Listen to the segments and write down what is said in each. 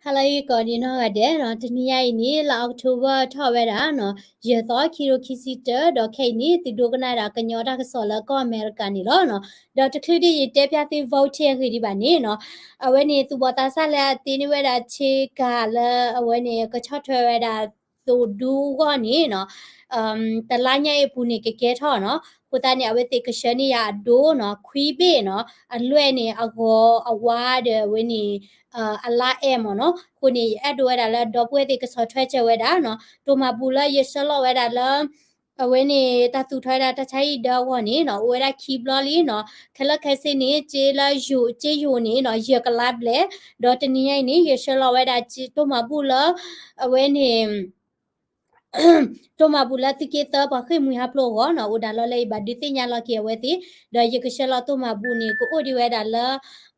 ဟါလၢအဂ့ၤကိးဒံးနီၢ်ဂၤဒဲးနီၤ, တနံၤညါအံၤန့ၣ် လါအီးကထိဘၢၣ်ထီၣ်ဝဲဒၣ်နီၤ ယဲၢ်သီ ခံကထိခံဆံတၢ, ဒီးခဲအံၤန့ၣ် သုဒိကနၣ်ဒၣ်ကညီတၢ်ကစီၣ်လၢကီၢ်အမဲရကၤန့ၣ်လီၤနီၤ. ဒီးတချုးဒံးယတဲပျၢ်သု vote အဂ့ၢ်ဒံးဘၣ်န့ၣ်နီၤ, အဝဲန့ၣ် သူၣ်ဘီၣ်သးစၢ်လၢအတ့န့ၢ်ဝဲဒၣ်ဆ့ကၤလၢအဝဲန့ၣ် ကဆီၣ်ထွဲဝဲဒၣ် သိၣ်ဒူအဂီၢ်န့ၣ်နီၤ, တလါညါအံၤအပူၤန့ၣ် ကကဲထီၣ်နီၤ. အဃိသတးန့ၣ် အဝဲသ့ၣ်ကဆှၢန့ၢ်ယၤအဒိနီၤ ခွံဘ့ၣ်နီၤ, အလွဲၢ်န့ၣ် အဂီၤအဝါဒီးအဝဲန့ၣ် အလါအဲၣ်မ့ၢ်နီၤ. အဃိန့ၣ် ယအဲၣ်ဒိးဝဲဒၣ်လၢဒီပုၢ်ဝဲၢ်သ့ၣ်ကဆီၣ်ထွဲစၢၤဝဲဒၣ်နီၤ, တိၢ်မၤဘူၣ်လၢယဆှၢလီၤဝဲဒၣ်လၢ အဝဲန့ၣ် တၢ်သူၣ်ထီၣ်ဝဲဒၣ်တၢ်ဆါဟံၣ်ဒၢအဂီၢ်န့ၣ်နီၤ အိၣ်ဝဲဒၣ်ခံဘျီလံနီၤ. ခဲလၢာ်ခဲဆ့န့ၣ် စ့လၢယိၤ စ့ယိၤန့ၣ်နီၤ ယဲၢ်ကလးဘျဲၣ်, ဒီးတနံၤညါအံၤန့ၣ် ယဆှၢလီၤဝဲဒၣ်တိၢ်မၤဘူၣ်လၢ အဝဲန့ၣ် တိၢ်မၤဘူၣ်လၢသုးက့သၢပှၤဃ့ၢ်မှံဟးဖျိးအဂီၢ်နီၤ, အိၣ်ဒၣ်လီၤလၢယဘၣ်ဒုးသ့ၣ်ညါလီၤက့ၤအဝဲသ့ၣ်, ဒီးယကဆှၢလီၤတိၢ်မၤဘူၣ်န့ၣ် ကအိၣ်ဒံးဝဲဒၣ်လၢ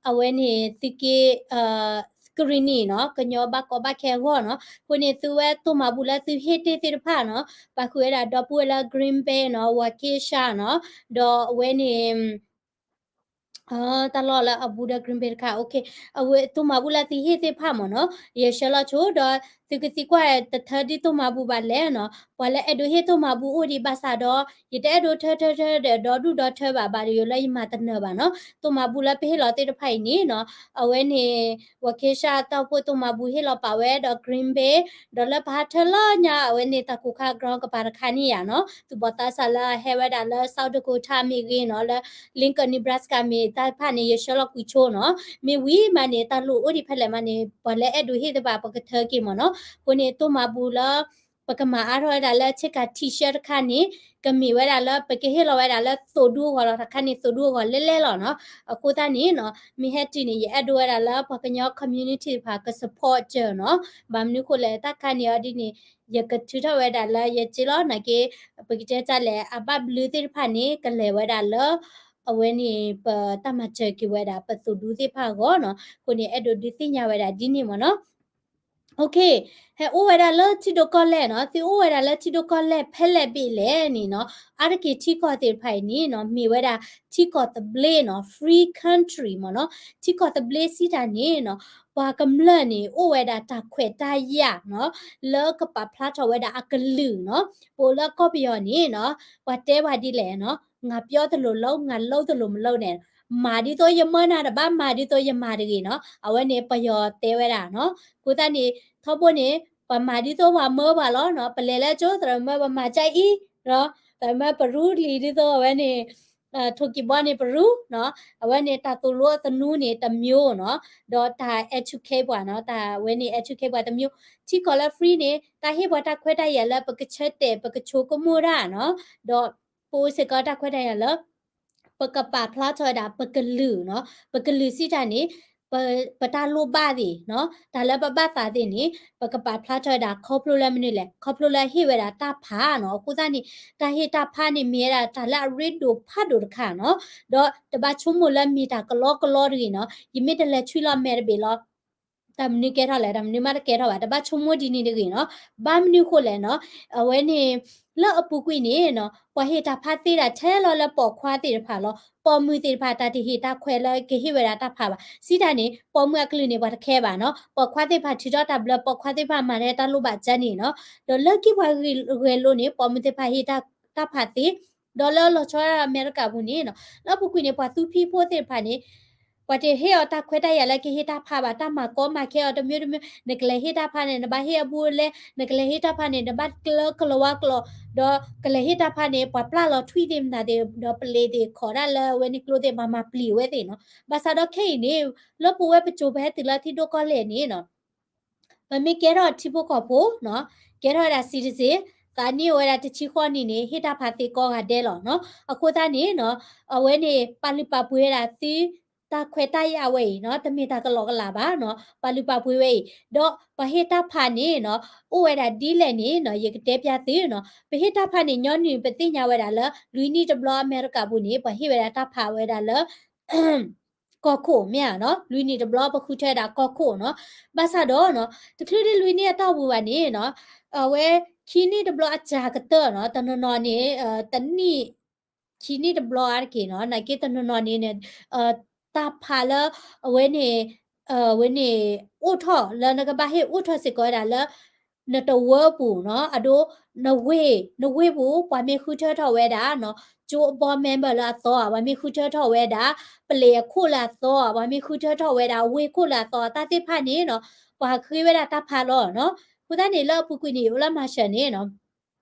အဝဲန့ၣ်သုးက့ ကရံၣ်နံၣ်နီၤ, ကညီဘၣ်ကီဘၣ်ခဲအဂီၢ်နီၤ. အဃိန့ၣ် သုဝဲတိၢ်မၤဘူၣ်လၢသုဟ့ၣ်တ့ၢ်သ့ၣ်တဖၣ်နီၤ, ပာ်ဃုာ်ဝဲဒၣ်ဒီပုၢ်ဝဲၢ်လၢ Green Bay နီၤ, Waukesha နီၤ, ဒီးအဝဲန့ၣ် တၢ်လီၢ်လၢအဘူးဒီး Green Bay တခါ, အဝဲတိၢ်မၤဘူၣ်လၢသုဟ့ၣ်သ့ၣ်တဖၣ်မ့ၢ်နီၤ, ယဆှၢလီၤဆိဒီး သုကသံကွၢ်တထၢဒ်တိၢ်မၤဘူၣ်ဘၣ်လဲၣ်နီၤ, ပှၤလၢအဲၣ်ဒိးဟ့ၣ်တိၢ်မၤဘူၣ်အိၣ်ဒံးဘၣ်ဆၣ်ဒီး ယတအဲၣ်ဒိးထၢထၢထၢဒီးဒီဒူၣ်ဒီထၢဘၣ်ဘၣ်ဒီးယိၤလၢယမၤတနၢၤဘၣ်နီၤ, တိၢ်မၤဘူၣ်လၢပဟ့ၣ်လီၤသ့ၣ်တဖၣ်အံၤန့ၣ်နီၤ, အဝဲန့ၣ် Waukesha တၢ်အိၣ်ဖှိၣ်တိၢ်မၤဘူၣ်ဟ့ၣ်လီၤပာ်ဝဲဒီး Green Bay ဒီးလၢပဟးထၢလၢညါ အဝဲန့ၣ်တၢ်ကိၢ်ခါ ground ကပၤတခါန့ၣ်ယါနီၤ, သူၣ်ဘီၣ်သးစၢ်လၢဟဲဝဲဒၣ်လၢ South Dakota မ့ၢ်ဂ့ၤနီၤ, လၢ Lincoln Nebraska မ့ၢ်တၢ်တဖၣ်န့ၣ် ယဆှၢလီၤကွံာ်ဆိနီၤ, မ့ၢ်ဝံၤမးန့ၣ် တၢ်လိၣ်အိၣ်ဒံးဖဲလဲၣ်မးန့ၣ် ပှၤလၢအဲၣ်ဒိးဟ့ၣ်သ့ၣ်တဖၣ် ပကထၢက့ၤမ့ၢ်နီၤ, အဃိန့ၣ် တိၢ်မၤဘူၣ်လၢ ပကမၤအါထီၣ်ဝဲဒၣ်လၢဆ့ကၤ T-shirt တခါန့ၣ် ကမ့ၢ်ဝဲဒၣ်လၢပကဟ့ၣ်လီၤဝဲဒၣ်လၢသိၣ်ဒူအဂီၢ်လီၤ, တခါန့ၣ်သိၣ်ဒူအဂီၢ်လဲလဲလီၤနီၤ, အဃိသတးန့ၣ်နီၤ မ့ၢ်ဟဲတုၤန့ၣ် ယအဲၣ်ဒိးဝဲဒၣ်လၢပှၤကညီ community တဖၣ်က support စၢၤနီၤ, ဘၣ်မနုၤဃိလဲၣ် တၢ်ခါန့ၣ်အီၤဒ်န့ၣ် ယကထုးထီၣ်ဝဲဒၣ်လၢယစ့လီၤနာ်က့ ပကတဲတၢ်လဲၣ် အဘၣ်ဘျုးသ့ၣ်တဖၣ်န့ၣ် ကလဲၤဝဲဒၣ်လၢ အဝဲန့ၣ် ပတၢ်မၤစၢၤက့ၤဝဲဒၣ် ပသိၣ်ဒူသ့ၣ်တဖၣ်အဂီၢ်နီၤ, အဃိန့ၣ် အဲၣ်ဒိးဒုးသ့ၣ်ညါဝဲဒၣ်ဒ်န့ၣ်မ့ၢ်နီၤ. ဟဲအိၣ်ဝဲဒၣ်လၢထံဒိၣ်ကီၢ်လဲၢ်နီၤ, သုအိၣ်ဝဲဒၣ်လၢထံဒိၣ်ကီၢ်လဲၢ်ဖဲလဲၣ်ဘ့ၣ်လဲၣ်န့ၣ်နီၤ, အါတက့ၢ်ထံကီၢ်သ့ၣ်တဖၣ်အံၤန့ၣ်နီၤ မ့ၢ်ဝဲဒၣ်ထံကီၢ်သဘျ့နီၤ, free country မ့ၢ်နီၤ, ထံကီၢ်သဘျ့စံးတၢ်န့ၣ်နီၤ ပှၤကမျၢၢ်န့ၣ် အိၣ်ဝဲဒၣ်တၢ်ခွဲးတၢ်ယာ်နီၤ, လၢကပာ်ဖျါထီၣ်ဝဲဒၣ်အကလုာ်နီၤ, ပအိၣ်လၢကီၢ်ပယီၤန့ၣ်နီၤ ပှၤတဲပှၤဒ်လဲၣ်နီၤ, ငါပြောသလိုလုပ်, ငါလုပ်သလိုမလုပ်န့ၣ်, မၤဒ်သိးယမၢနၤတဘၣ်, မၤဒ်သိးယမၤတဂ့ၤနီၤ, အဝဲန့ၣ်ပယီၤတဲဝဲဒၣ်နီၤ, အဃိသတးန့ၣ် ထီဘိန့ၣ် ပှၤမၤဒ်သိးပှၤမၢပှၤလီၤနီၤ, ပလဲၤလၢကၠိသရၣ်မၢ ပမၤကၠၢအံၤ, သရၣ်မၢပရူလံၤဒ်သိးအဝဲန့ၣ် ထိၣ်ကံၢ်ဘီန့ၣ်ပရူနီၤ, အဝဲန့ၣ်တၢ်သိၣ်လိအသနူန့ၣ်တမျိုးနီၤ, ဒီးတၢ် educate ပှၤနီၤ, တၢ်ဝဲန့ၣ် educate ပှၤတမျိုး, ထံကီၢ်လၢ free န့ၣ် တၢ်ဟ့ၣ်ပှၤတၢ်ခွဲးတၢ်ယာ်လၢပကဆၢတဲာ် ပကဆိကမိၣ်တၢ်နီၤ, ဒီးပအိၣ်စ့ၢ်ကီးတၢ်ခွဲးတၢ်ယာ်လၢ ပကပာ်ဖျါထီၣ်ဝဲဒၣ်ပကလုာ်နီၤ, ပကလုာ်စံးတၢ်န့ၣ် ပတၢ်လိၣ်ဘၣ်သ့ၣ်နီၤ, တၢ်လၢပဘၣ်သးသ့ၣ်န့ၣ် ပကပာ်ဖျါထီၣ်ဝဲဒၣ်ခီဖျိလၢမနုၤလဲၣ်, ခီဖျိလၢဟ့ၣ်ဝဲဒၣ်တၢ်ဖးနီၤ, အဃိသတးန့ၣ် တၢ်ဟ့ၣ်တၢ်ဖးန့ၣ် မ့ၢ်ဝဲဒၣ်တၢ်လၢအရ့ဒိၣ်ဖးဒိၣ်တခါနီၤ, ဒီးတဘၣ်ဆိကမိၣ်လၢမ့ၢ်တၢ်ကလီကလီတဂ့ၤနီၤ, ယမ့ၢ်တလဲၤဆွံလီၤမဲာ်တဘ့ၣ်လီၤ တၢ်မနုၤကဲထီၣ်လဲၣ်, တၢ်မနုၤမးတကဲထီၣ်ဘၣ်, တဘၣ်ဆိကမိၣ်ဒ်န့ၣ်တဂ့ၤနီၤ, ဘၣ်မနုၤဃိလဲၣ်နီၤ, အဝဲန့ၣ် လၢအပူၤကွံာ်န့ၣ်နီၤ ပှၤဟ့ၣ်တၢ်ဖးသ့ဒၣ်ထဲလီၤလၢပိာ်ခွါသ့ၣ်တဖၣ်လီၤ, ပိာ်မုၣ်သ့ၣ်တဖၣ်တၢ်တဟ့ၣ်တၢ်ခွဲးလၢကဟ့ၣ်ဝဲဒၣ်တၢ်ဖးဘၣ်, စံးတၢ်န့ၣ် ပိာ်မုၣ်အကလုာ်န့ၣ် ပှၤတခဲဘၣ်နီၤ, ပိာ်ခွါသ့ၣ်တဖၣ်ထုးထီၣ်တၢ်ဘျၢ ပိာ်ခွါသ့ၣ်တဖၣ်မၤထဲတၢ်လိၣ်ဘၣ်ကၢန့ၣ်နီၤ, ဒီးလၢက့ၤပှၤဂဲၤလိန့ၣ် ပိာ်မုၣ်သ့ၣ်တဖၣ်ဟ့ၣ်တၢ်ဖးသ့ ဒီးလၢလီၤဆီဒၣ်အမဲရကၤပူၤန့ၣ်နီၤ လၢအပူၤကွံာ်န့ၣ် ပှၤသူဖံးဖိသ့ၣ်တဖၣ်န့ၣ် ပှၤတဟ့ၣ်အီၤတၢ်ခွဲးတၢ်ယာ်လၢကဟ့ၣ်တၢ်ဖးဘၣ်, တၢ်မၤကီမၤခဲအီၤတမျိုးတမျိုး, နကလဲၤဟ့ၣ်တၢ်ဖးန့ၣ် နဘၣ်ဟ့ၣ်အဘူးအလဲ, နကလဲၤဟ့ၣ်တၢ်ဖးန့ၣ် နဘၣ်ကျၢကလီၤဝါကျီၤ, ဒီးကလဲၤဟ့ၣ်တၢ်ဖးန့ၣ် ပှၤပျၢ်လီၤထွံၣ်သ့ၣ်မနုၤသ့ၣ်, ဒီးပလံၤသ့ၣ်ခိးတၢ်လၢအဝဲန့ၣ်ကျိသ့ၣ် ဘၣ်မၤပျံၤဝဲသ့ၣ်နီၤ. ဘၣ်ဆၣ်ဒီးခဲအံၤန့ၣ် လၢပဝဲပစိၤပဟဲတုၤလၢထံဒိၣ်ကီၢ်လဲၢ်န့ၣ်နီၤ ပမ့ၢ်ကဲထီၣ်ထံဖိကီၢ်ဖိနီၤ, ကဲထီၣ်ဝဲဒၣ် citizen, သးနံၣ်အိၣ်ဝဲဒၣ်တဆံဃိးနံၣ်န့ၣ် ဟ့ၣ်တၢ်ဖးသ့ကိးဂၤဒဲးလီၤနီၤ. အဃိသတးန့ၣ်နီၤ အဝဲန့ၣ် ပာ်လုၢ်ပာ်ပှ့ၤဝဲဒၣ်သု တၢ်ခွဲးတၢ်ယာ်ဝဲအံၤနီၤ, တမ့ၢ်တၢ်ကလီကလီဘၣ်နီၤ, ပာ်လုၢ်ပာ်ပှ့ၤဝဲအံၤ, ဒီးပှၤဟ့ၣ်တၢ်ဖးန့ၣ်နီၤ အိၣ်ဝဲဒၣ်ဒ်လဲၣ်န့ၣ်နီၤ ယကတဲပျၢ်သုနီၤ. ပဟ့ၣ်တၢ်ဖးန့ၣ် ညီနုၢ်ပသ့ၣ်ညါဝဲဒၣ်လၢ လွံၢ်နံၣ်တဘျီအမဲရကၤပူၤန့ၣ် ပှၤဟ့ၣ်ဝဲဒၣ်တၢ်ဖးဝဲဒၣ်လၢ ကီၢ်ခိၣ်မ့ၢ်ဧါနီၤ, လွံၢ်နံၣ်တဘျီပဃုထၢဝဲဒၣ်ကီၢ်ခိၣ်နီၤ. ဘၣ်ဆၣ်ဒီးနီၤ တချုးဒ်လွံၢ်နံၣ်အတီၢ်ပူၤဘၣ်န့ၣ်နီၤ, အဝဲခံနံၣ်တဘျီအစှၤကတၢၢ်နီၤ, တနီၤနီၤန့ၣ် တနံၣ် ခံနံၣ်တဘျီအါတက့ၢ်နီၤ, နာ်က့တနီၤနီၤန့ၣ် တၢ်ဖးလၢ အဝဲန့ၣ် ဝဲန့ၣ် အိၣ်ထီၣ်လၢနကဘၣ်ဟ့ၣ်အိၣ်ထီၣ်စ့ၢ်ကီးဝဲဒၣ်လၢ နတဝၢပူၤနီၤ, အဒိ နဝ့ၢ် နဝ့ၢ်ပူၤ ပှၤမ့ၢ်ဃုထၢထီၣ်ဝဲဒၣ်နီၤ, ကၠိအဘီ member လၢအသီဧါ, ပှၤမ့ၢ်ဃုထၢထီၣ်ဝဲဒၣ် ပလံးအခိၣ်လၢအသီဧါ, ပှၤမ့ၢ်ဃုထၢထီၣ်ဝဲဒၣ် ဝ့ၢ်ခိၣ်လၢအသီ တၢ်သ့ၣ်တဖၣ်န့ၣ်နီၤ, ပှၤဃ့ဝဲဒၣ်တၢ်ဖးလီၤနီၤ. အဃိသတးန့ၣ် လၢအပူၤကွံာ်န့ၣ် အိၣ်လၢ Marshall န့ၣ်နီၤ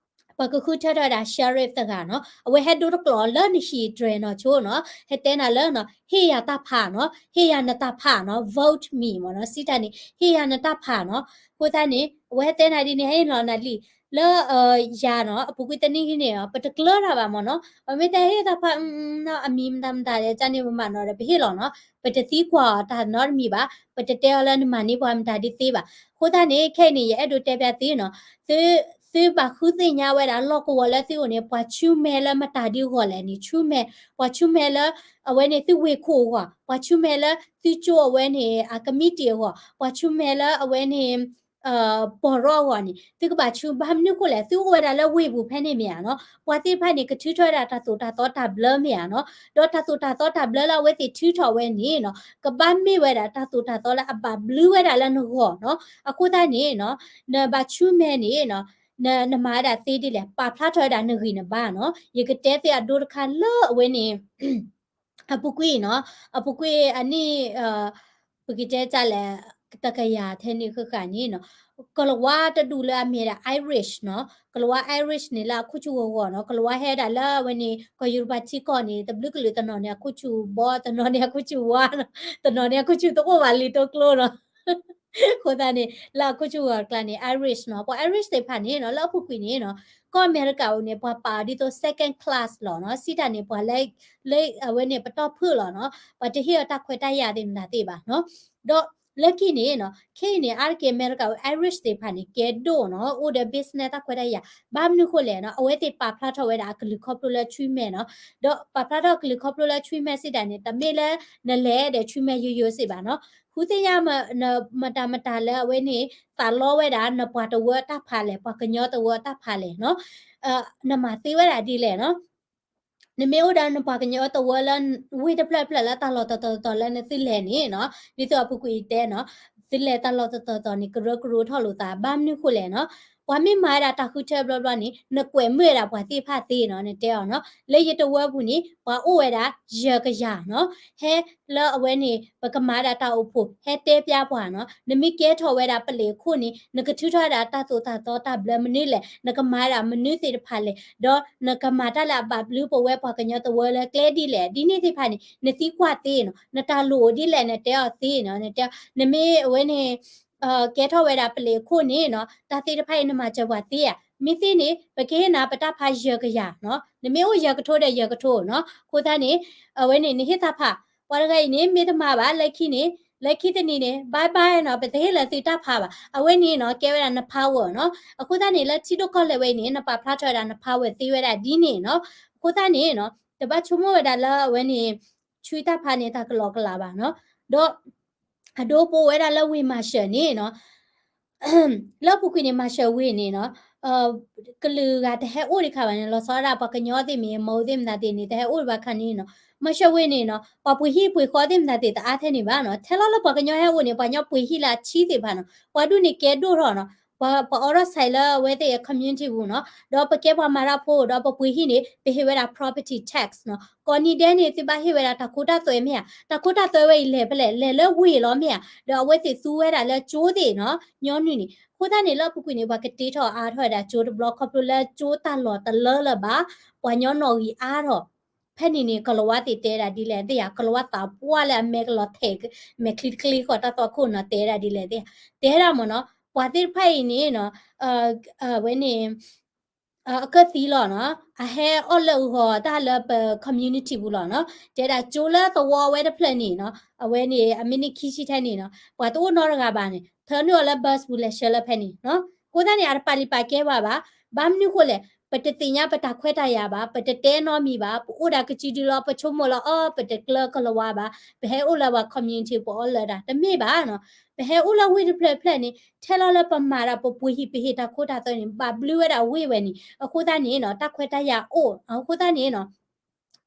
ပှၤကဃုထၢထီၣ်ဝဲဒၣ် sheriff တဂၤနီၤ, အဝဲဟဲဒိတကျိာ်လၢနဟံၣ်တြဲၤနီၤဆိနီၤ, ဟဲတဲနၤလၢနီၤ, ဟ့ၣ်ယၤတၢ်ဖးနီၤ, ဟ့ၣ်ယၤနတၢ်ဖးနီၤ, vote me မ့ၢ်နီၤ, စံးတၢ်န့ၣ် ဟ့ၣ်ယၤနတၢ်ဖးနီၤ. အဃိသတးန့ၣ် အဝဲဟဲတဲနၤဒ်န့ၣ် ဟဲလီၤနၤလံ, လၢ ယၤနီၤ အပူၤကွံာ်တနံၣ်ဂ့ၤန့ၣ် ပတကျၢၤတၢ်ဘၣ်မ့ၢ်နီၤ, ပမ့ၢ်တဲဟ့ၣ်တၢ်ဖး အမံၤမတၤမတၤဒီး ကန့ၣ်ပမၤနီၤဒီး ပဟ့ၣ်လီၤနီၤ, ပတသံကွၢ်အီၤတၢ်နီတမံၤဘၣ်, ပတတဲအီၤလၢနမၤန့ၢ်ပှၤမတၤဒ်သ့ဘၣ်. အဃိသတးန့ၣ် ခဲအံၤန့ၣ် ယအဲၣ်ဒိးတဲဖျါသ့နီၤ, သု သုဘၣ်ဃုသ့ၣ်ညါဝဲဒၣ်လီၢ်ကဝီၤလၢသုအိၣ်န့ၣ် ပှၤဆူမဲလၢမတၤဒ်အဂီၢ်လဲၣ်န့ၣ် ဆူမဲ, ပှၤဆူမဲလၢ အဝဲန့ၣ်သုဝ့ၢ်ခိၣ်အဂီၢ်, ပှၤဆူမဲလၢသုကၠိအဝဲန့ၣ် အကမံးတံာ်အဂီၢ်, ပှၤဆူမဲလၢအဝဲန့ၣ် ပီၢ်ရီအဂီၢ်န့ၣ် သုကဘၣ်ဆူဘၣ်မနုၤဃိလဲၣ်, သုအိၣ်ဝဲဒၣ်လၢဝ့ၢ်ပူၤဖဲန့ၣ်မ့ၢ်ဧါနီၤ, ပှၤသ့ၣ်တဖၣ်န့ၣ် ကထုးထီၣ်ဝဲဒၣ်တၢ်သိၣ်တၢ်သီတၢ်ဘျၢမ့ၢ်ဧါနီၤ, ဒီးတၢ်သိၣ်တၢ်သီတၢ်ဘျၢလၢအဝဲသ့ၣ်ထုးထီၣ်ဝဲန့ၣ်နီၤ ကဘၣ်မ့ၢ်ဝဲဒၣ်တၢ်သိၣ်တၢ်သီလၢအဘၣ်ဘျုးဝဲဒၣ်လၢနဂီၢ်နီၤ. အဃိသတးန့ၣ်နီၤ နဘၣ်ဆူမဲန့ၣ်နီၤ နမၤဝဲဒၣ်သ့ဒ်လဲၣ်, ပာ်ဖျါထီၣ်ဝဲဒၣ်နဂံၢ်နဘါနီၤ. ယကတဲသ့အဒိတခါလၢအဝဲန့ၣ် အပူၤကွံာ်နီၤ, အပူၤကွံာ်အနံၣ် ပကတဲတၢ်လဲၣ် တကယၤထဲန့ၣ်ဃၣ်ဃၣ်န့ၣ်နီၤ, ကလၤဝါတဒူၣ်လၢအမ့ၢ်ဒၣ် Irish နီၤ, ကလၤဝါ Irish န့ၣ်လၢအခိၣ်ဆူၣ်ဂီၤဂီၤနီၤ, ကလၤဝါဟဲဒၣ်လၢအဝဲန့ၣ် ကီၢ်ယူရပၤထံကီၢ်န့ၣ် တဘျုးကလုာ်တနီၤန့ၣ် အခိၣ်ဆူၣ်ဘီ, တနီၤန့ၣ်အခိၣ်ဆူၣ်ဝါနီၤ, တနီၤန့ၣ်အခိၣ်ဆူၣ်တအိၣ်ဘၣ်လံာ်တိကျိနီၤ. အဃိသတးန့ၣ် လၢအခိၣ်ဆူၣ်ဂီၤကျါန့ၣ် Irish နီၤ, ပှၤ Irish သ့ၣ်တဖၣ်န့ၣ်နီၤ လၢအပူၤကွံာ်န့ၣ်နီၤ ကီၢ်အမဲရကၤအံၤန့ၣ် ပှၤပာ်အီၤဒ်သိး second class လီၤနီၤ, စံးတၢ်န့ၣ် ပှၤလၢ လၢအဝဲန့ၣ် ပတီၢ်ဖုၣ်လီၤနီၤ, ပှၤတဟ့ၣ်အီၤတၢ်ခွဲးတၢ်ယာ်သ့ၣ်မတၤသ့ၣ်ဘၣ်နီၤ. ဒီးလၢခံန့ၣ်နီၤ ခဲအံၤန့ၣ် အါတက့ၢ်အမဲရကၤအံၤ Irish သ့ၣ်တဖၣ်န့ၣ် ကဲဒိၣ်နီၤ, အိၣ်ဒီး business တၢ်ခွဲးတၢ်ယာ်, ဘၣ်မနုၤဃိလဲၣ်နီၤ, အဝဲသ့ၣ်ပာ်ဖျါထီၣ်ဝဲဒၣ်အကလုၢ်ခီဖျိလၢဆွံမဲနီၤ, ဒီးပာ်ဖျါထီၣ်အကလုၢ်ခီဖျိလၢဆွံမဲစံးတၢ်န့ၣ် တမ့ၢ်လၢနလဲၤဒီးဆွံမဲယိယိစ့ၢ်ဘၣ်နီၤ, ဃုသ့ၣ်ညါ မတၤမတၤလၢအဝဲန့ၣ် သးလီဝဲဒၣ်နပှၤတဝၢတၢ်ဖးလဲၣ်, ပှၤကညီတဝၢတၢ်ဖးလဲၣ်နီၤ, နမၤသ့ဝဲဒၣ်ဒ်လဲၣ်နီၤ. နမ့ၢ်အိၣ်ဒီးနပှၤကညီတဝၢလၢ ဝ့ၢ်တဖျၢၣ်ဖျၢၣ်လၢတၢ်လီၢ်တတီၤတတီၤလၢနသုလဲၤန့ၣ်နီၤ, ဒ်သိးအပူၤကွံာ်တဲနီၤ, သုလဲၤတၢ်လီၢ်တတီၤတတီၤန့ၣ် ကရၢကရိထီၣ်လိာ်သး ဘၣ်မနုၤဃိလဲၣ်နီၤ, ပှၤမ့ၢ်မၤဝဲဒၣ်တၢ်ဃုထၢဘျီဘျီန့ၣ် နကွဲးမုာ်ဝဲဒၣ်ပှၤသ့ၣ်တဖၣ်သ့နီၤ, နတဲအီၤနီၤ, လၢယတဝၢပူၤန့ၣ် ပှၤအိၣ်ဝဲဒၣ်ယဲၢ်ကယၤနီၤ, ဟဲလၢအဝဲန့ၣ် ပကမၤဝဲဒၣ်တၢ်အိၣ်ဖှိၣ် ဟဲတဲပျါပှၤနီၤ, နမ့ၢ်ကဲထီၣ်ဝဲဒၣ်ပလံးအခိၣ်န့ၣ် နကထုးထီၣ်ဝဲဒၣ်တၢ်သိၣ်တၢ်သီတၢ်ဘျၢမနုၤလဲၣ်, နကမၤဝဲဒၣ်မနုၤသ့ၣ်တဖၣ်လဲၣ်, ဒီးနကမၤတၢ်လၢအဘၣ်ဘျုးပဝဲပှၤကညီတဝၢလၢကျဲဒ်လဲၣ်, ဒ်န့ၣ်သ့ၣ်တဖၣ်န့ၣ် နသံကွၢ်သ့နီၤ, နတၢ်လိၣ်အိၣ်ဒ်လဲၣ် နတဲအီၤသ့နီၤ, နတဲ နမ့ၢ်အဝဲန့ၣ် ကဲထီၣ်ဝဲဒၣ်ပလံးအခိၣ်န့ၣ်နီၤ, တၢ်သ့ၣ်တဖၣ်အံၤနမၤစၢၤပှၤသ့ဧါ, မ့ၢ်သ့န့ၣ် ပကဟ့ၣ်နၤပတၢ်ဖးယဲၢ်ကယၤနီၤ, နမ့ၢ်အိၣ်ယဲၢ်ကထိဒီးယဲၢ်ကထိနီၤ, အဃိသတးန့ၣ် အဝဲန့ၣ် နဟ့ၣ်တၢ်ဖး, ပှၤတဂၤအံၤန့ၣ် မ့ၢ်တမၤဘၣ် လၢခံန့ၣ် လၢခံတနံၤန့ၣ် bye bye နီၤ, ပတဟ့ၣ်လၢၤသုတၢ်ဖးဘၣ်, အဝဲန့ၣ်နီၤ ကဲဝဲဒၣ်န power နီၤ, အဃိသတးန့ၣ် လၢထံဒိၣ်ကီၢ်လဲၢ်ဝဲအံၤန့ၣ် နပာ်ဖျါထီၣ်ဝဲဒၣ်န power သ့ဝဲဒၣ်ဒ်န့ၣ်နီၤ, အဃိသတးန့ၣ်နီၤ တဘၣ်ဆိကမိၣ်ဝဲဒၣ်လၢအဝဲန့ၣ် ဆွံတၢ်ဖးန့ၣ် တၢ်ကလီကလီဘၣ်နီၤ, ဒီး အဒိပအိၣ်ဝဲဒၣ်လၢဝ့ၢ် Marshall န့ၣ်နီၤ, လၢအပူၤကွံာ်န့ၣ် Marshall ဝ့ၢ်န့ၣ်နီၤ, ကလုာ်ဂၤတဟဲအိၣ်ဒံးခါဘၣ်န့ၣ် လီၤဆီဒၣ်တၢ် ပှၤကညီသ့ၣ်မ့ၢ် မၢအိၣ်သ့ၣ်မတၤသ့ၣ်န့ၣ် တဟဲအိၣ်ဒံးဘၣ်ခါန့ၣ်နီၤ, Marshall ဝ့ၢ်န့ၣ်နီၤ ပှၤပှ့ၤဟံၣ်ပှ့ၤဃီသ့ၣ်မတၤသ့ၣ် တအါထဲန့ၣ်ဘၣ်နီၤ, ထဲလီၤလၢပှၤကညီဟဲအိၣ်န့ၣ် ပှၤကညီပှ့ၤဟံၣ်လၢအဆံသ့ၣ်တဖၣ်နီၤ, ပှၤဒူၣ်န့ၣ်ကဲဒိၣ်ထီၣ်နီၤ, ပှၤ ပှၤအိးထီၣ် site လၢအဝဲသ့ၣ်အ community ပူၤနီၤ, ဒီးပကဲပှၤမၤတၢ်ဖိ ဒီးပပှ့ၤဟံၣ်န့ၣ် ပဟ့ၣ်ဝဲဒၣ် property tax နီၤ, ကိးနံၤဒဲးန့ၣ် သုဘၣ်ဟ့ၣ်ဝဲဒၣ်တၢ်ခိတၢ်သွဲမ့ၢ်ဧါ, တၢ်ခိတၢ်သွဲဝဲအံၤလဲၤဖဲလဲၣ်, လဲၤလၢဝ့ၢ်လီၤမ့ၢ်ဧါ, ဒီးအဝဲသ့ၣ်သူဝဲဒၣ်လၢကၠိသ့ၣ်နီၤ, ညီနုၢ်န့ၣ်, အဃိသတးန့ၣ် လၢအပူၤကွံာ်န့ၣ် ပှၤကတ့ထီၣ်အါထီၣ်ဝဲဒၣ်ကၠိတဘျီ ခီဖျိလၢကၠိတၢ်လီၢ်တလၢလၢၤဘၣ်, ပှၤကညီနီၣ်ဂံၢ်အါထီၣ် ဖဲန့ၣ်န့ၣ် ကလၤဝါသ့ၣ်တဲဒၣ်ဒ်လဲၣ်သ့ၣ်ဧါ, ကလၤဝါသးပှၢ်လၢအမဲာ်ကလီၤထဲး မဲာ်ချံတချံဃီ တၢ်သွၣ်ခိၣ်နီၤ တဲဒၣ်ဒ်လဲၣ်သ့ၣ်ဧါ, တဲဒၣ်မ့ၢ်နီၤ, ပှၤသ့ၣ်တဖၣ်အံၤန့ၣ်နီၤ, အဝဲန့ၣ် အကၢၢ်သံလီၤနီၤ, အဟဲအီၣ်လၢအဂီၤတၢ်လၢပ community ပူၤလီၤနီၤ, တဲဒၣ်ကၠိလၢသဝီဝဲတဖျၢၣ်န့ၣ်နီၤ, အဝဲန့ၣ် အမ့ၢ်န့ၢ်ခံဆံထဲန့ၣ်နီၤ, ပှၤတအိၣ်နီတဂၤဘၣ်န့ၣ် ထၢနုာ်အီၤလၢ bus ပူၤလဲၤဆှၢလၢဖဲန့ၣ်နီၤ, အဃိသတးန့ၣ် အတပာ်လံာ်ပာ်ကဲပှၤဘၣ်, ဘၣ်မနုၤဃိလဲၣ်, ပတသ့ၣ်ညါပတၢ်ခွဲးတၢ်ယာ်ဘၣ်, ပတတဲနီတမံၤဘၣ်, ပအိၣ်ဒၣ်ကစုဒုလီၤ, ပဆိကမိၣ်လၢအီၤ ပတကျၢကလၤဝါဘၣ်, ပဟဲအိၣ်လၢပှၤ community ပအီၣ်လၢတၢ်, တမ့ၢ်ဘၣ်နီၤ, ပဟဲအိၣ်လၢဝ့ၢ်တဖျၢၣ်ဖျၢၣ်န့ၣ် ထဲလီၤလၢပမၤတၢ်ပပှ့ၤဟံၣ်ပဟ့ၣ်တၢ်ခိတၢ်သွဲန့ၣ် ဘၣ်ဘျုးဝဲဒၣ်ဝ့ၢ်ဝဲန့ၣ်, အဃိသတးန့ၣ်နီၤ တၢ်ခွဲးတၢ်ယာ်အိၣ်, အဃိသတးန့ၣ်နီၤ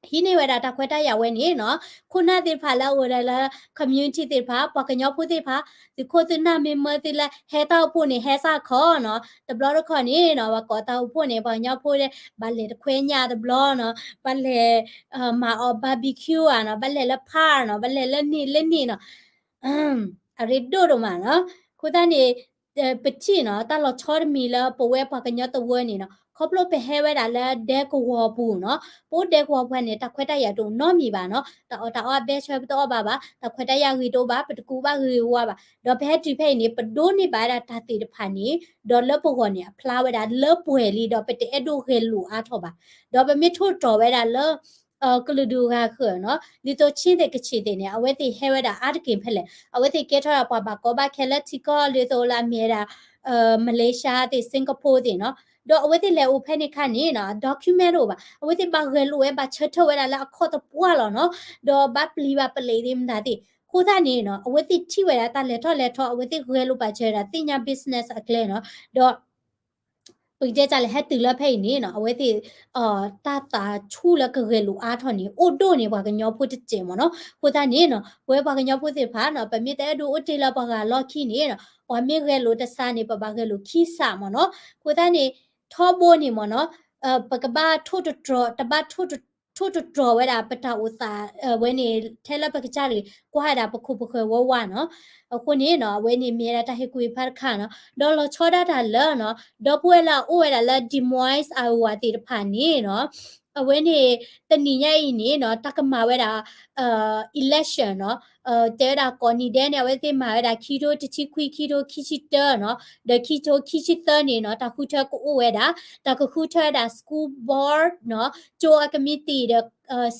ဟံးန့ၢ်ဝဲဒၣ်တၢ်ခွဲးတၢ်ယာ်ဝဲန့ၣ်နီၤ, ခိၣ်နၢ်သ့ၣ်တဖၣ်လၢအအိၣ်ဝဲဒၣ်လၢ community သ့ၣ်တဖၣ် ပှၤကညီဖိသ့ၣ်တဖၣ် သုးခိၣ်သုးနၢ်မ့ၢ်မၢသုလၢဟဲတၢ်အိၣ်ဖှိၣ်န့ၣ် ဟဲစ့ၢ်ကီးနီၤ, တဘျီတခီၣ်န့ၣ်နီၤ ပှၤကိးတၢ်အိၣ်ဖှိၣ်န့ၣ် ပှၤကညီဖိ ဘၣ်လဲၤတခွဲညၣ်တဘျီနီၤ, ဘၣ်လဲၤ မၤအီၣ် barbecue နီၤ, ဘၣ်လဲၤလၢ park နီၤ, ဘၣ်လဲၤလၢန့ၣ်လၢန့ၣ်နီၤ, အရ့ဒိၣ်ဒိၣ်မးနီၤ, အဃိသတးန့ၣ် ပထံၣ်နီၤ တၢ်လီၤဆီတမံၤလၢပဝဲပှၤကညီတဝၢန့ၣ်နီၤ, ခီဖျိပဟဲဝဲဒၣ်လၢဒဲကဝီၤပူၤနီၤ, ပအိၣ်ဒဲကဝီၤပူၤန့ၣ် တၢ်ခွဲးတၢ်ယာ်တအိၣ်နီတမံၤဘၣ်နီၤ, တၢ်အီၣ်တၢ်အီအဘဲဆၢပတအီၣ်ဘၣ်ဘၣ်, တၢ်ခွဲးတၢ်ယာ်ဂ့ၤတအိၣ်ဘၣ်, ပတကူးဘၣ်ဂ့ၤဝါဘၣ်, ဒီးပဟဲတုၤဖဲအံၤန့ၣ် ပဒိးန့ၢ်ဘၣ်ဝဲဒၣ်တၢ်သ့ၣ်တဖၣ်န့ၣ်, ဒီးလၢပဂီၢ်န့ၣ် အဖျါဝဲဒၣ်လၢပှဲၤလံ ဒီးပတအဲၣ်ဒိးဂဲၤလိာ်အါထီၣ်ဘၣ်, ဒီးပမ့ၢ်ထိၣ်သတြီၤဝဲဒၣ်လၢ ကလုာ်ဒူၣ်ဂၤဃၢၤနီၤ, ဒ်သိး ချင်းသ့ၣ် ကချင်သ့ၣ်န့ၣ် အဝဲသ့ၣ်ဟဲဝဲဒၣ်အါတက့ၢ်ဖဲလဲၣ်, အဝဲသ့ၣ်ကဲထီၣ်ဒၣ်ပှၤဘၣ်ကီဘၣ်ခဲလၢထံကီၢ် ဒ်သိးလၢအမ့ၢ်ဝဲဒၣ် Malaysia သ့ၣ် Singapore သ့ၣ်နီၤ, ဒီးအဝဲသ့ၣ်လဲၤအိၣ်ဖဲန့ၣ်အခါန့ၣ်နီၤ document တအိၣ်ဘၣ်, အဝဲသ့ၣ်ဘၣ်ဂဲၤလိာ်ဝဲ ဘၣ်ဆၢထၢၣ်ဝဲဒၣ်လၢအခီၣ်တပှၢ်လီၤနီၤ, ဒီးဘၣ်ပျံၤဘၣ်ပလဲၤသ့ၣ်မတၤသ့ၣ်, အဃိသတးန့ၣ်နီၤ အဝဲသ့ၣ်ထံၣ်ဝဲဒၣ်တၢ်လဲၤထီၣ်လဲၤထီ အဝဲသ့ၣ်ဂဲၤလိာ်ပာ်စၢၤဝဲဒၣ်သ့ၣ်ညါ business အကျဲနီၤ, ဒီး ပကတဲတၢ်လဲၣ် ဟဲတုၤလၢဖဲအံၤန့ၣ်နီၤ အဝဲသ့ၣ် တၢ်သးဆူၣ်လၢကဂဲၤလိာ်အါထီၣ်န့ၣ် အိၣ်ဒိၣ်န့ၢ်ပှၤကညီဖိတစဲးမ့ၢ်နီၤ, အဃိသတးန့ၣ်နီၤ ပဝဲပှၤကညီဖိသ့ၣ်တဖၣ်နီၤ ပမ့ၢ်တအဲၣ်ဒိးအိၣ်တ့ၢ်လၢပှၤဂၤအလီၢ်ခံန့ၣ်နီၤ ပှၤမ့ၢ်ဂဲၤလိာ်တစးန့ၣ် ပဘၣ်ဂဲၤလိာ်ခံစးမ့ၢ်နီၤ, အဃိသတးန့ၣ် ထီဘိန့ၣ်မ့ၢ်နီၤ ပကဘၣ်ထိၣ်သတြီၤ တဘၣ် ထိၣ်သတြီၤဝဲဒၣ် ပတၢ်အိၣ်သးဝဲန့ၣ် ထဲလၢပကစၢ်တဂ့ၤ ကွၢ်ဝဲဒၣ်ပခိၣ်ပဃၢၤဝဲဝါနီၤ, အဃိန့ၣ်နီၤ အဝဲန့ၣ်မ့ၢ်ဝဲဒၣ်တၢ်ဟ့ၣ်ကူၣ်ဟ့ၣ်ဖးတခါနီၤ, ဒီးလီၤဆီဒၣ်တၢ်လၢနီၤ ဒီပုၢ်ဝဲၢ်လၢအအိၣ်ဝဲဒၣ်လၢ Des Moines Iowa သ့ၣ်တဖၣ်န့ၣ်နီၤ အဝဲန့ၣ် တနံၤညါအံၤန့ၣ်နီၤ တၢ်ကမၤဝဲဒၣ် election နီၤ, တဲဝဲဒၣ်ကိးနံၤဒဲးန့ၣ် အဝဲသ့ၣ်မၤဝဲဒၣ် ခံထိတဆံခွံ ခံထိခံဆံတၢနီၤ, ဒီးခံထိခံဆံသၢန့ၣ်နီၤ တၢ်ဃုထၢကအိၣ်ဝဲဒၣ်, တၢ်ကဃုထၢဝဲဒၣ် school board နီၤ, ကၠိအကမံးတံာ်ဒီး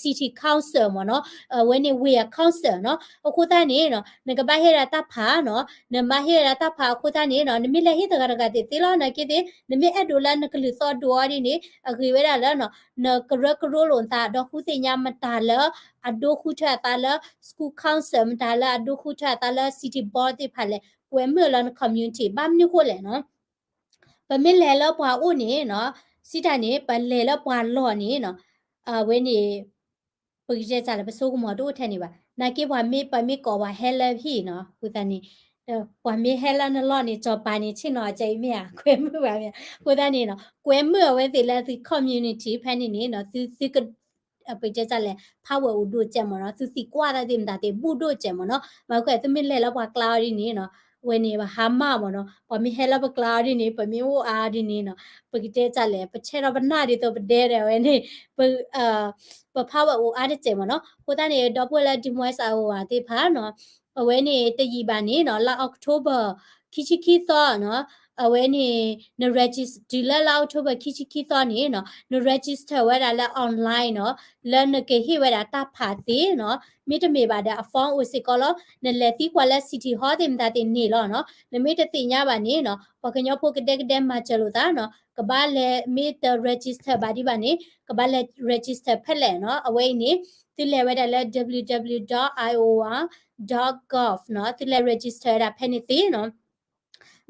city council မ့ၢ်နီၤ, အဝဲန့ၣ် ဝ့ၢ်အ council နီၤ, အဃိသတးန့ၣ်နီၤ နကဘၣ်ဟ့ၣ်ဒၣ်တၢ်ဖးနီၤ, နဘၣ်ဟ့ၣ်ဒၣ်တၢ်ဖးအဃိသတးန့ၣ်နီၤ နမ့ၢ်လဲၤဟ့ၣ်တဂၤတဂၤသ့ၣ်သ့လီၤ နာ်က့သ့ၣ် နမ့ၢ်အဲၣ်ဒိးလၢနကလုၢ်သီၣ်ဒိၣ်အီၤဒ်န့ၣ် အဂ့ၤဝဲဒၣ်လၢနီၤ နကရၢကရိလိာ်နသး ဒီးဃုသ့ၣ်ညါမတၤလၢ အဒိဃုထၢအသးလၢ school council မတၤလၢအဒိဃုထၢအသးလၢ city board သ့ၣ်တဖၣ်လဲၣ် ကွဲမုာ်လၢန community ဘၣ်မနုၤဃိလဲၣ်နီၤ ပမ့ၢ်လဲၤလၢပှၤအိၣ်န့ၣ်နီၤ စံးတၢ်န့ၣ် ပလဲၤလၢပှၤလီၢ်န့ၣ်နီၤ အဝဲန့ၣ် ပကတဲတၢ်လၢပဆိကမိၣ်တအိၣ်ထဲန့ၣ်ဘၣ်. နာ်က့ပှၤမ့ၢ် ပမ့ၢ်ကိးပှၤဟဲလၢဟံၣ်နီၤ အဃိသတးန့ၣ် ပှၤမ့ၢ်ဟဲလၢနလီၢ်န့ၣ် စီၤပၤန့ၣ် ဆ့ၣ်နီၤအကဲအံၤမ့ၢ်ဧါ ကွဲမုာ်ဘၣ်မ့ၢ်ဧါ. အဃိသတးန့ၣ်နီၤ ကွဲမုာ်အဝဲသ့ၣ်လၢသု community ဖဲန့ၣ်န့ၣ်နီၤ သု သုက ပကတဲတၢ်လဲၣ် power အိၣ်ဒိၣ်စဲးမ့ၢ်နီၤ သုသံကွၢ်တၢ်သ့ၣ်မတၤသ့ၣ် ဘူးဒိၣ်စဲးမ့ၢ်နီၤ မ့ၢ်ဃဲသုမ့ၢ်လဲၤလၢပှၤကျါအီၤဒ်န့ၣ်နီၤ အဝဲန့ၣ် ပဟါမၢ်မ့ၢ်နီၤ ပှၤမ့ၢ်ဟဲလၢပကျါအီၤဒ်န့ၣ် ပမ့ၢ်အိၣ်အါအီၤဒ်န့ၣ်နီၤ ပကတဲတၢ်လဲၣ် ပဆဲးထီၣ်ပနၢ်ဒ်သိးပဒဲဒီးအဝဲန့ၣ် ပ ပ power အိၣ်အါတစဲးမ့ၢ်နီၤ အဃိသတးန့ၣ် ဒီပုၢ်ဝဲၢ်လၢ Des Moines Iowa သ့ၣ်တဖၣ်နီၤ အဝဲန့ၣ်တယံာ်ဘၣ်န့ၣ်နီၤ လါ October ခံဆံခံသီနီၤ အဝဲန့ၣ် န register တုၤလၢလါ October ခံဆံခံသီန့ၣ်နီၤ န register ဝဲဒၣ်လၢ online နီၤ လၢနကဟ့ၣ်ဝဲဒၣ်တၢ်ဖးသ့နီၤ မ့တမ့ၢ်ဘၣ်ဒီး အ form အိၣ်စ့ၢ်ကီးလီၤ နလဲၤသံကွၢ်လၢ City Hall သ့ၣ်မတၤသ့ၣ်န့ၣ်လီၤနီၤ နမ့ၢ်တသ့ၣ်ညါဘၣ်န့ၣ်နီၤ ပှၤကညီဖိကဒဲကဒဲမၤစၢၤလိာ်သးနီၤ ကဘၣ်လဲၤမ့ၢ်တ register ဘၣ်ဒံးဘၣ်န့ၣ် ကဘၣ်လဲၤ register ဖဲလဲၣ်နီၤ အဝဲအံၤန့ၣ် သုလဲၤဝဲဒၣ်လၢ www.iowa.gov နီၤ သုလဲၤ register ဝဲဒၣ်ဖဲန့ၣ်သ့နီၤ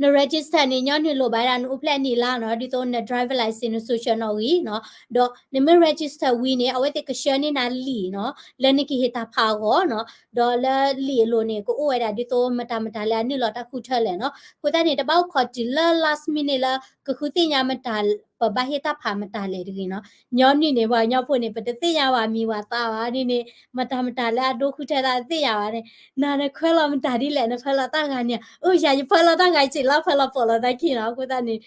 န register န့ၣ် ညီနုၢ်လိၣ်ဘၣ်ဒၣ် နအိၣ်ဖျဲၣ်အနံၣ်လါနီၤ ဒ်သိးန driver license န social နီၣ်ဂံၢ်နီၤ ဒီးနမ့ၢ် register ဝံၤန့ၣ် အဝဲသ့ၣ်ကဆှၢန့ၢ်နၤလံာ်နီၤ လၢနကဟ့ၣ်တၢ်ဖးအဂီၢ်နီၤ ဒီးလၢလံာ်အလိၤန့ၣ် ကအိၣ်ဝဲဒၣ်ဒ်သိးမတၤမတၤလၢအနုာ်လီၤတၢ်ဃုထၢလဲၣ်နီၤ အဃိသတးန့ၣ် တဘၣ်အိၣ်ခိးတုၤလၢ last minute လၢကဃုသ့ၣ်ညါမတၤ ပဘၣ်ဟ့ၣ်တၢ်ဖးမတၤလဲၣ်တဂ့ၤနီၤ ညီနုၢ်န့ၣ် ပှၤကညီဖိန့ၣ် ပတသ့ၣ်ညါဝဲမံၤဝဲသးဘၣ်န့ၣ်န့ၣ် မတၤမတၤလၢအဒိဃုထၢသးတသ့ၣ်ညါဘၣ်န့ၣ် နၤနဖၢလီၤမတၤဒ်လဲၣ် နဖၢလီၤတၢ်ဂၤန့ၣ် အိၣ်ယၤယဖၢလီၤတၢ်ဂၤ ယစံးလီၤဖၢလီၤပိာ်လီၤသးခံနီၤ အဃိသတးန့ၣ်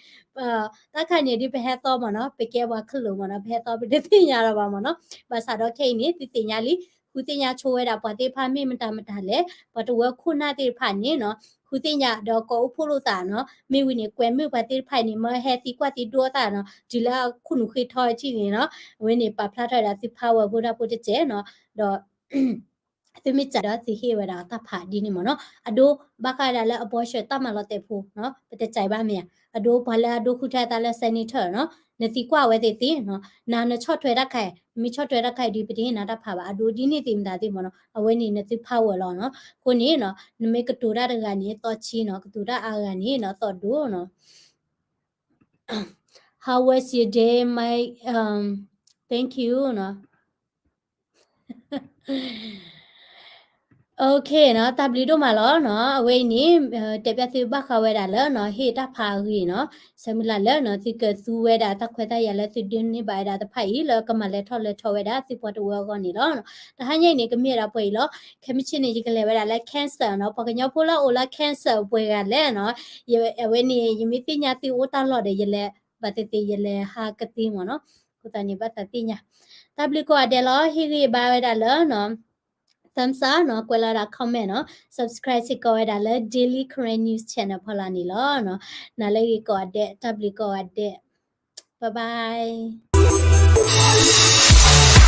တၢ်ခါန့ၣ်ဒ်ပဟဲသီမ့ၢ်နီၤ ပကဲပှၤခလိာ်မ့ၢ်နီၤ ပဟဲသီပတသ့ၣ်ညါလၢၤဘၣ်မ့ၢ်နီၤ ဘၣ်ဆၣ်ဒီးခဲအံၤန့ၣ် သုသ့ၣ်ညါလံ ဃုသ့ၣ်ညါဆိဝဲဒၣ်ပှၤသ့ၣ်တဖၣ်မ့ၢ်မတၤမတၤလဲၣ် ပှၤတဝၢခိၣ်နၢ်သ့ၣ်တဖၣ်န့ၣ်နီၤ ဃုသ့ၣ်ညါဒီးကိးအိၣ်ဖှိၣ်လိာ်သးနီၤ မ့ၢ်ဝံၤန့ၣ် ကွဲမုာ်ပှၤသ့ၣ်တဖၣ်အံၤန့ၣ် မၢဟဲသံကွၢ်သံဒိသးနီၤ တုၤလၢခိၣ်နူာ်ဃ့ထီထံၣ်န့ၣ်နီၤ အဝဲန့ၣ် ပာ်ဖျါထီၣ်ဝဲဒၣ်သု power ဖိတၢ်ဖိတစဲးနီၤ ဒီး သုမ့ၢ်စးဒီးသုဟ့ၣ်ဝဲဒၣ်တၢ်ဖးဒ်န့ၣ်မ့ၢ်နီၤ အဒိဘၣ်ဃးဒၣ်လၢ abortion တၢ်မၤလီၤတဲာ်ဖိနီၤ ပတစဲးဘၣ်မ့ၢ်ဧါ အဒိပှၤလၢအဒိဃုထၢသးလၢ senator နီၤ နသံကွၢ်ဝဲသ့ၣ်သ့နီၤ နၤနဆီၣ်ထွဲတၢ်ခါအံၤ နမ့ၢ်ဆီၣ်ထွဲတၢ်ခါအံၤဒီး ပတဟ့ၣ်နၤတၢ်ဖးဘၣ် အဒိဒ်န့ၣ်သ့ၣ်မတၤသ့ၣ်မ့ၢ်နီၤ အဝဲန့ၣ်နသု power လီၤနီၤ အဃိန့ၣ်နီၤ နမ့ၢ်ကတိၤတၢ်တဂၤန့ၣ် သီၣ်ဆံနီၤ ကတိၤတၢ်အါဂၤန့ၣ်နီၤ သီၣ်ဒိနီၤ How was your day, my um thank you နီၤ Okay နီၤ, တၢ်ဘျုးဒိၣ်မးလီၤနီၤ. အဝဲအံၤန့ၣ် တဲပျးသုဘၣ်ဃးဝဲဒၣ်လၢနီၤ ဟ့ၣ်တၢ်ဖးအဂ့ၢ်နီၤ, ဆၢမုၢ်လၢ်လၢနီၤ သုကသူဝဲဒၣ်တၢ်ခွဲးတၢ်ယာ်လၢသုဒိးန့ၢ်ဘၣ်ဝဲဒၣ်တဖၣ်အံၤ လၢကမၤလဲၤထီၣ်လဲၤထီဝဲဒၣ်သုပှၤတဝၢအဂီၢ်န့ၣ်လီၤ. တဟါညါအံၤန့ၣ် ကမ့ၢ်ဝဲဒၣ်ပှဲၤအံၤလီၤ. ခဲမုၢ်ဆ့ၣ်န့ၣ် ယကလဲၤဝဲဒၣ်လၢ cancer နီၤ, ပှၤကညီဖိလၢအအိၣ်လၢ cancer ပှဲၤဂၤလဲၣ်နီၤ. အဝဲန့ၣ် ယမ့ၢ်သ့ၣ်ညါသုအိၣ်တၢ်လီၢ်ဒီး ယလဲၤ ဘၣ်သ့ၣ်သ့ၣ် ယလဲၤဟးကသ့မ့ၢ်နီၤ. အဃိသတးန့ၣ် ဘၣ်သးသ့ၣ်ညါ. တၢ်ဘျုးကိးဂၤဒဲးလီၤ. ဟ့ၣ်ဂံၢ်ဘါဝဲဒၣ်လၢ thumbs up နီၤ, ကွဲးလီၤဒၣ် comment နီၤ, subscribe စ့ၢ်ကီးဝဲဒၣ်လၢ Daily Karen News Channel ဖီလာ်န့ၣ်လီၤ. နၤလၢအဂ့ၤကိးဂၤဒဲး, တၢ်ဘျုးကိးဂၤဒဲး, bye bye.